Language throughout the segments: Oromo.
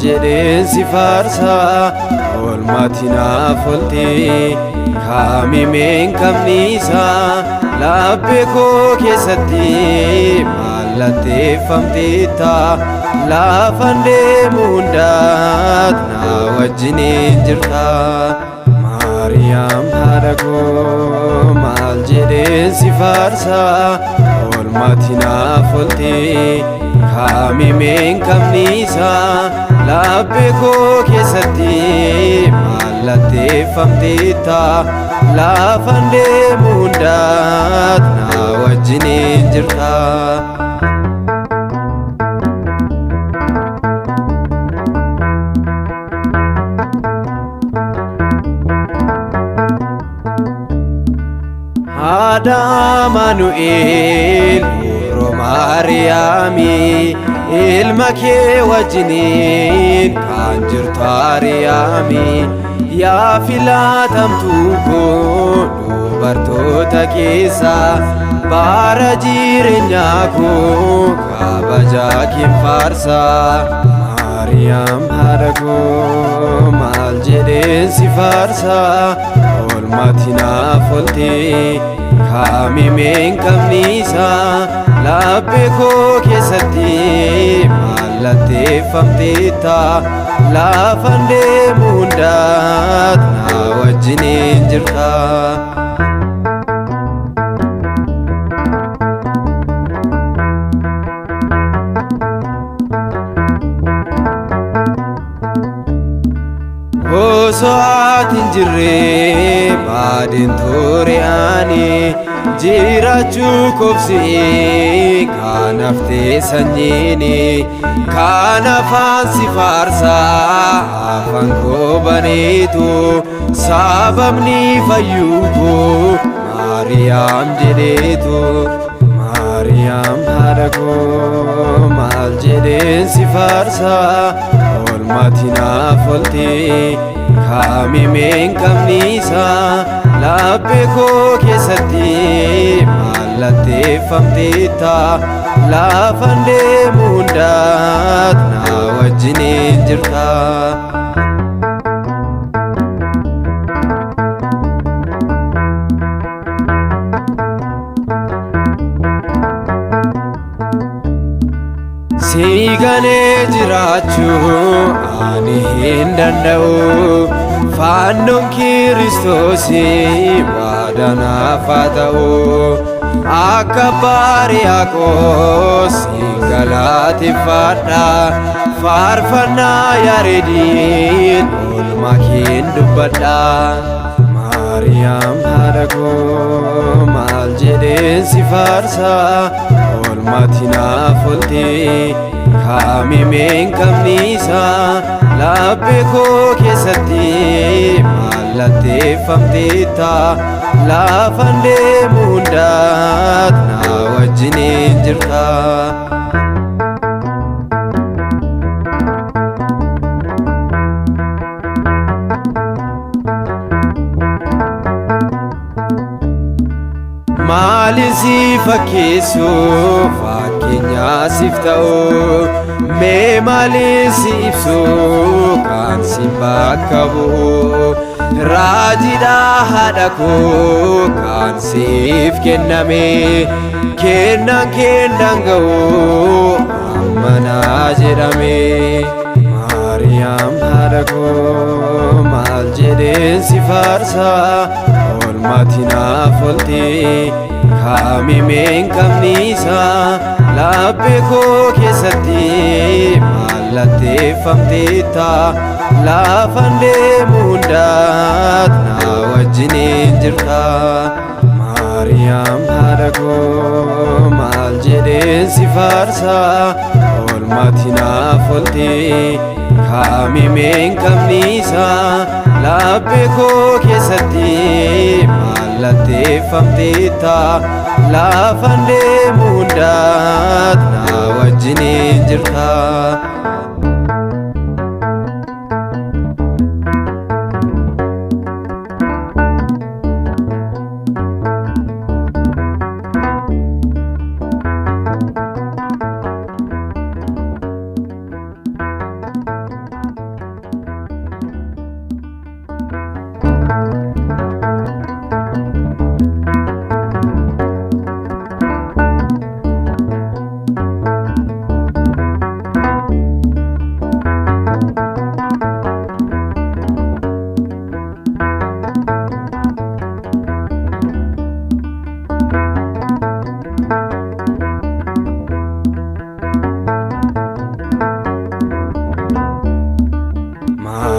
jedheen si faarsa, oolmaati naaf ooltee kaamimeen qabniisa. Laphee koo keessatti mallatteeffamteetta, lafan deemu hundaat na wajjiniin jirta. Maariyaam haadha koo, maal jedheen si faarsa, oolmaati naaf ooltee kaamimeen qabniisa. Laphee koo keessatti mallatteeffamteetta, lafan deemu hundaat na wajjiniin jirta. Haadha Amaanu'eel Dubroo Maariyaami, ilma kee wajjiniin kan jirtu Ariyaami, yaa filatamtuu koo dubartoota keessaa, bara jireenyaa koo kabajaa keen faarsaa. Maariyaam haadha koo, maal jedheen si faarsa, oolmaati naaf ooltee kaamimeen qabniisa. Laphee koo keessatti mallatteeffamteetta, lafan deemu hundaat na wajjiniin jirta. Osoo ati hin jirre baadeen ture ani, jiraachuu koobsi kan haftee sanyiini. Kan afaan si faarsaa afaan koo baneetu, sababni fayyuu koo Maariyaam jedheetu. Maariyaam haadha koo, maal jedheen si faarsa, oolmaati naaf ooltee kaamimeen qabniisa. Laphee koo keessatti mallatteeffamteetta, lafan deemu hundaat na wajjiniin jirta. Siiganee jiraachuu ani hin danda'u, fannoon Kiristoosii waadaa naaf haa ta'u. Akka Baariyaaqoos sin galateeffadha, faarfannaa Yaareediin oolmaa keen dubbadha. Maariyaam haadha koo, maal jedheen si faarsa, oolmaati naaf ooltee kaamimeen qabniisa. Laphee koo keessatti mallatteeffamteetta, lafan deemu hundaat na wajjiniin jirta. Maaliin si fakkeessu fakkeenyaa siif ta'u, mee maaliin si ibsu kan si bakka bu'u? Raajiidha haadha koo kan siif kenname, kennaan kennaan ga'u ammanaa jedhame. Maariyaam haadha koo, maal jedheen si faarsa, oolmaati naaf ooltee kaamimeen qabniisa. Laphee koo keessatti mallatteeffamteetta, lafan deemu hundaat na wajjiniin jirta. Maariyaam haadha koo, maal jedheen si faarsa, oolmaati naaf ooltee kaamimeen qabniisa. Laphee koo keessatti mallatteeffamteetta, lafan deemu hundaat na wajjiniin jirta.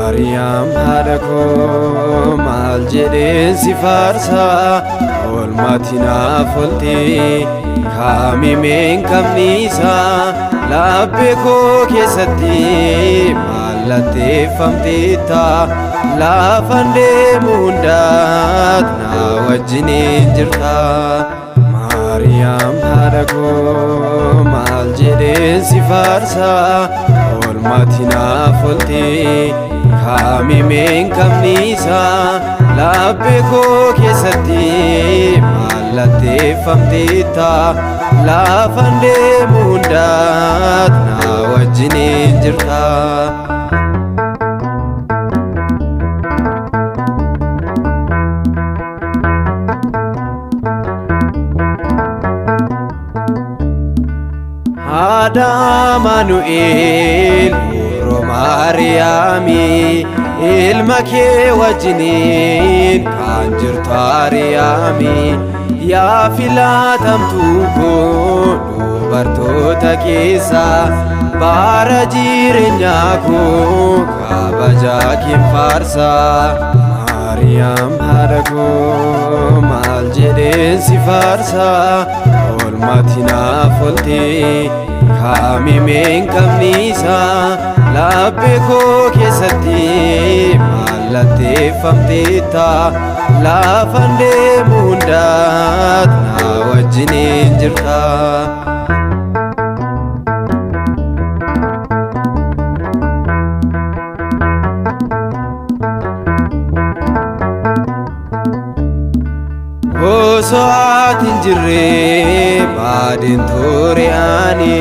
Maariyaam haadha koo maal jedheen si faarsa, oolmaati naaf ooltee kaamimeen qabniisa. Laphee koo keessatti mallatteeffamteetta, lafan deemu hundaat na wajjiniin jirta. Maariyaam haadha koo maal jedheen si faarsa, oolmaati naaf ooltee kaamimeen qabniisa. Laphee koo keessatti mallatteeffamteetta, lafan deemu hundaat na wajjiniin jirta. Haadha Amaanu'eel Yeroo Maariyaami, ilma kee wajjiniin kan jirtu Ariyaami, yaa filatamtuu koo dubartoota keessa, bara jireenyaa koo kabajaa keen faarsa. Maariyaam haadha koo maal jedheen si faarsa, oolmaati naaf ooltee kaamimeen qabniisa. Laphee koo keessatti mallatteeffamteetta, lafan deemu hundaat na wajjiniin jirta. Osoo ati hin jirre baadeen ture ani,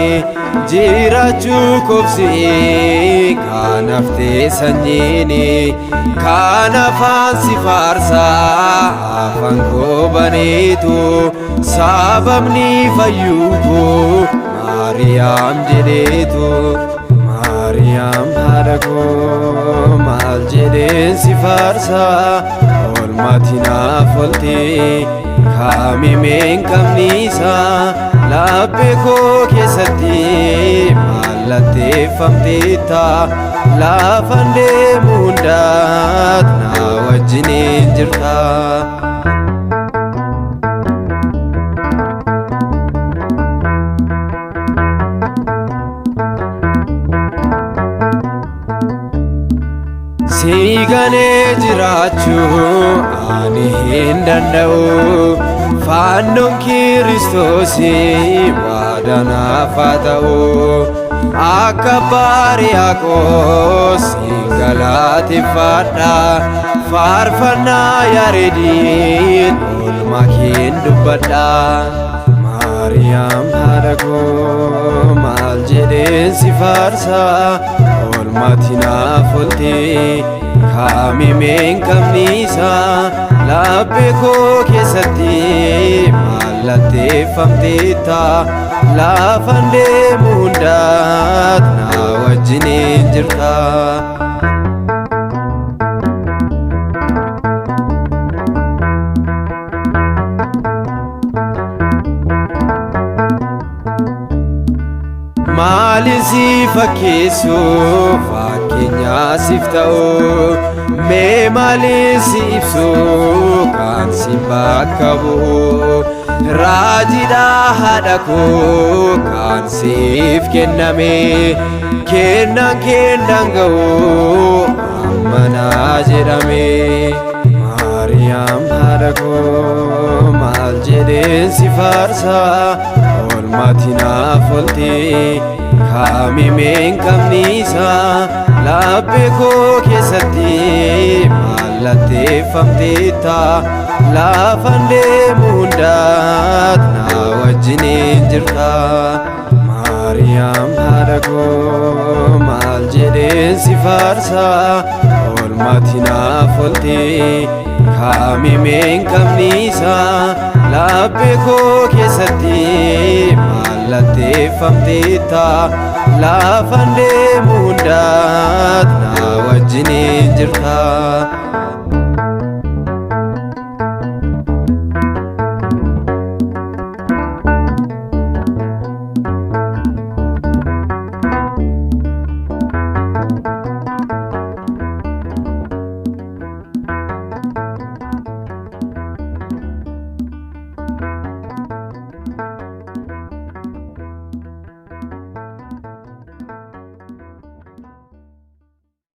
jiraachuu koobsii kan haftee sanyiini. Kan afaan si faarsaa afaan koo baneetu, sababni fayyuu koo Maariyaam jedheetu. Maariyaam haadha koo maal jedheen si faarsa, oolmaati naaf ooltee kaamimeen qabniisa. Laphee koo keessatti mallatteeffamteetta, lafan deemu hundaat na wajjiniin jirta. Siiganee jiraachuu ani hin danda'u, fannoon Kiristoosii waadaa naaf haa ta'u. Akka Baariyaaqoos siin galateeffadha, faarfannaa Yaareediin oolmaa keen dubbadha. Maariyaam haadha koo maal jedheen si faarsa, oolmaati naaf ooltee kaamimeen qabniisa. Laphee koo keessatti mallatteeffamteetta, lafan deemu hundaat na wajjiniin jirta. Maaliin si fakkeessu fakkeenyaa siif ta'u, mee maaliin si ibsu kan si bakka bu'u? Raajiidha haadha koo kan siif kenname, kennaan kennaan ga'u ammanaa jedhame. Maariyaam haadha koo maal jedheen si faarsa, oolmaati naaf ooltee kaamimeen qabniisa. Laphee koo keessatti mallatteeffamteetta, lafan deemu hundaat na wajjiniin jirta. Maariyaam haadha koo maal jedheen si faarsa, oolmaati naaf ooltee kaamimeen qabniisa. Laphee koo keessatti mallatteeffamteetta, lafan deemu hundaat na wajjiniin jirta.